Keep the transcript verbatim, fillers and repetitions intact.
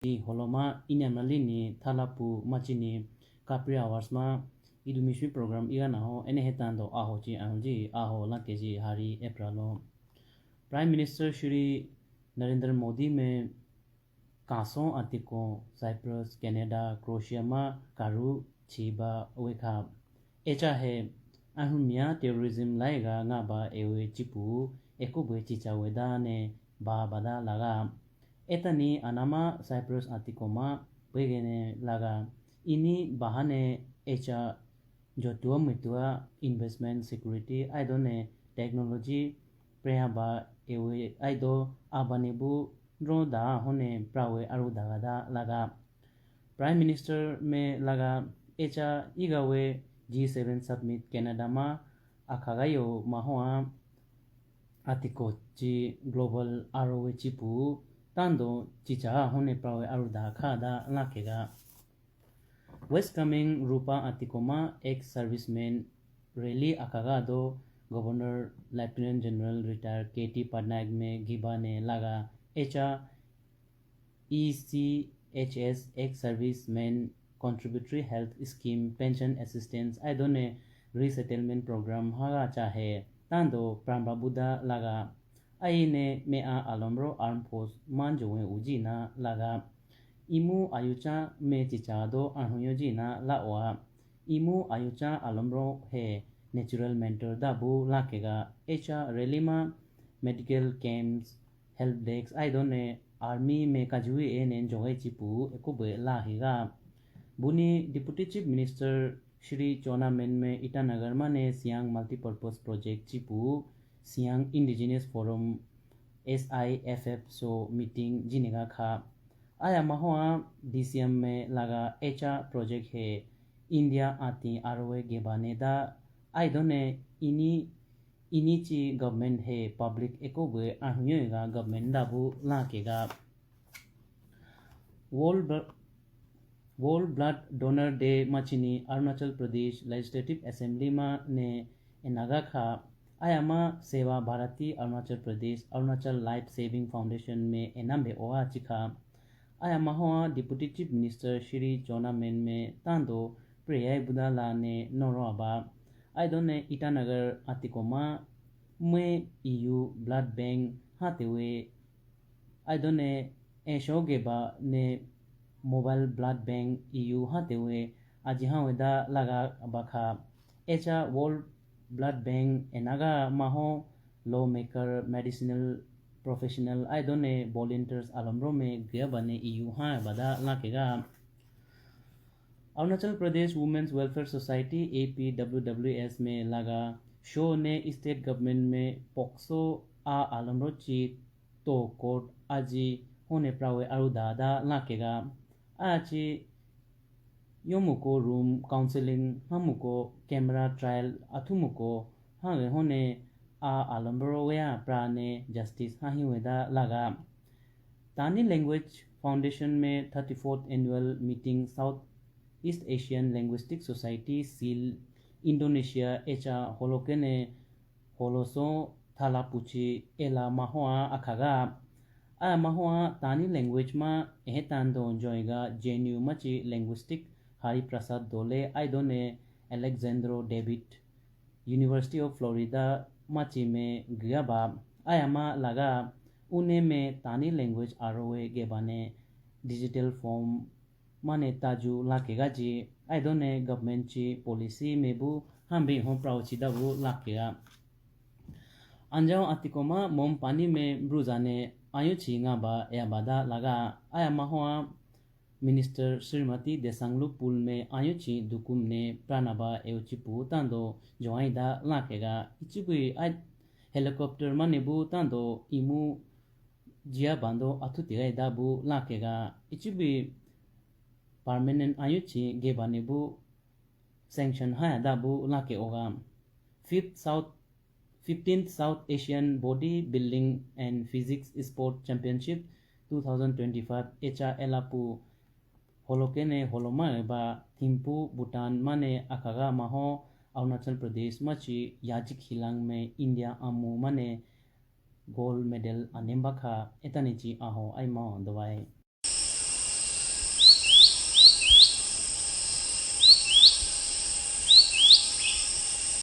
Holoma inyamrali ni thalapu machini Capri Awards ma idu misui program igana ho ene hetando aho chi anji aho lakeji hari April lo. Prime Minister Shri Narendra Modi me kaso atiko Cyprus, Canada, Croatia ma karu chiba wekha. Echa he ahumia terrorism laiga ngaba ewe chipu ekubwe chicha weda ne ba bada laga. Etani anama Cyprus atiko ma pwegene laga. Ini bahane echa jotua mutua investment security aidone technology preya ba ewe aido abane bu dro da hone prawe aru daga da laga. Prime Minister me laga echa igawe G seven summit Canada ma akhaga yo mahoa atiko chi global arowe chipu tando chicha hone prawe aru da kha da lakega. West Kameng Rupa atikoma ex-serviceman rally akaga do Governor Lieutenant General Retired K T Patnaik me giba ne laga echa E C H S ex-serviceman contributory health scheme pension assistance aidone resettlement program haga chahe tando pramba buddha laga. Aine me a alomro armed force manjowe ujina laga. Imu ayucha me chicha do ahuyo jina lawa. Imu ayucha alomro he natural mentor dabu lakega echa rally ma medical camps, help desk aidone army me kajui ene jowe chipu ekubwe lahiga. Buni Deputy Chief Minister Shri Chowna Mein me Itanagar mane Siang Multipurpose Project chipu Siang Indigenous Forum S I F F so meeting jiniga kha. Aya mahoa D C M me laga echa project he India ati arwe geba ne da aidone ini ini chi government he public ekobwe ahuyo ga government dabu lakega. World Blo- World Blood Donor Day machini Arunachal Pradesh Legislative Assembly ma ne enaga kha. Ayama Seva Bharati Arunachal Pradesh Arunachal Life Saving Foundation me enambe oa chikha. Ayama hoa Deputy Chief Minister Shri Chowna Mein me tando preyai budala ne noro aba. Aidone Itanagar atikoma mwe E U blood bank hatewe aidone esho geba ne mobile blood bank E U hatewe aji hawe da laga bakha. Echa World Blood Bank enaga maho lawmaker, medicinal professional aidone volunteers alomro me geba ne E U ha bada lakega. Arunachal Pradesh Women's Welfare Society A P W W S me laga show ne state government me pokso a alomro chi to court aji hone prawe aru dada lakega. Achi yomuko room counseling hamuko camera trial athumuko hage hone a alomro wea prane justice hahiwe da laga. Tani Language Foundation me thirty-fourth annual meeting South East Asian Linguistic Society seal Indonesia echa holokene holoso thala puchi ela mahoa akhaga. Aya mahoa Tani language ma ehetando joiga J N U machi linguistic Hari Prasad Dhole aidone Alexandro David University of Florida machi me giyaba. Ayama laga une me Tani language arowe gebane digital form mane taju lakega ji aidone government chi policy mebu hambi ho prau chi dabu lakega. Anjao atikoma mom pani me bruja ne ayu chi nga ba ya bada laga aya mahoa Minister Srimati Desanglu Pul me ayu chi dukum ne prana ba eu chi pu tando joai da lakega ichibui ai helicopter mane bu tando imu jia bando athuti gai da bu lakega ichibui permanent ayu chi gebane bu sanction haya da bu lake oga. Fifth South, fifteenth South Asian Body Building and Physics Sport Championship two thousand twenty-five echa elapu holokene holoma ba Thimphu Bhutan mane akaga maho Arunachal Pradesh machi yajik hilang me India amu mane gold medal anemba kha etanichi aho aima dawai.